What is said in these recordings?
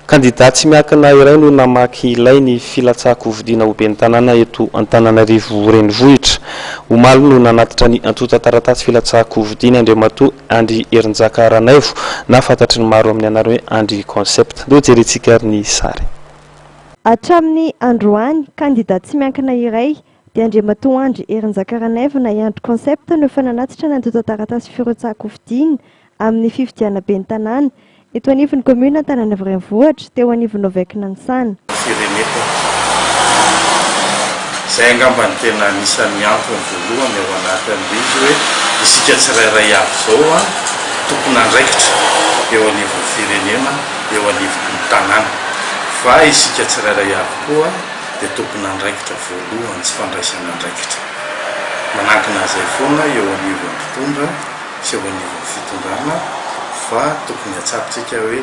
Kandidà tsy miankina iray no namaky ilay ny filatsahan-kofidiana ho ben'ny tanàna eto Antananarivo Renivohitra. Omaly no nanatitra ny antontan-taratasy filatsahan-kofidiany Andriamatoa Andry Herinjaka Ranaivo na fantatry ny maro amin'ny anarana hoe Andry Concept. Ndeha hojerentsika ary ny sary. Hatramin'ny androany, kandidà tsy miankina iray, dia Andriamatoa Andry Herinjaka Ranaivo na i Andry Concept no efa nanatitra ny antontan-taratasy firotsahan-kofidiana amin'ny fifidianana ben'ny tanàna Eto anivon'ny kaominina Antananarivo Renivohitra, teo anivon'ny OVEC Nanisana. Fireneko. Izay angamba no tena anisan'ny antony voalohany ao anatin'ilay izy hoe isika tsirairay avy izao an, tompon'andraikitra eo anivon'ny firenena, eo anivon'ny tanàna. Fa isika tsirairay avy koa dia tompon'andraikitra voalohany tsy fandraisana andraikitra. Manankina an'izay foana eo anivon'ny mpitondra. sy eo anivon'ny fitondrana fa tokony hatsapitsika hoe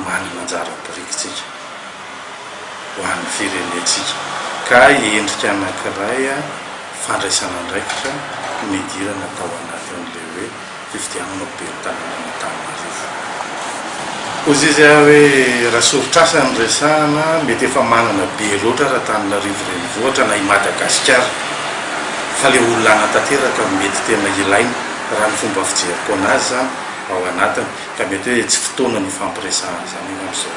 manana anjara biriky tsika ho an'ny firenentsika ka endrika anankiray fandraisana andraikitra no nidirana tao anatin'ilay hoe fifidianana ho ben'ny tanànan'Antananarivo. Hoy izy aho hoe raha soritr'asa no resahana mety efa manana be loatra raha Antananarivo renivohitra na i Madagasikara fa le olona hanatanteraka no mety tena ilaina raha ny fomba fijeriko anazy izany ao anatiny ka mety hoe tsy fotoana ny hifampiresahana izany angamba izao.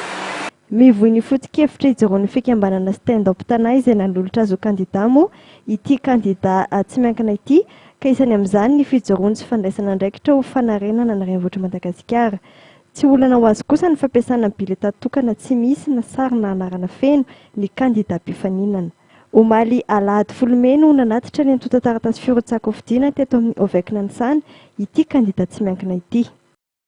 Mivoy ny foto-kevitra ijoroan'ny fikambanana Stand Up Tana izay nanolotra azy ho kandida moa ity kandida tsy miankina ity ka isany amin'izany ny fijoroany sy fandraisana andraikitra ho fanarenana ny renivohitr'i Madagasikara. Tsy olana ho azy kosa ny fampiasana ny biletà tokana tsy misy na sary na anarana feno ny kandida mpifaninana. Omaly alahady 10 mey no nanatitra ny antontan-taratasy firotsahan-kofidina teto amin'ny OVEC Nanisana ity kandida tsy miankina ity.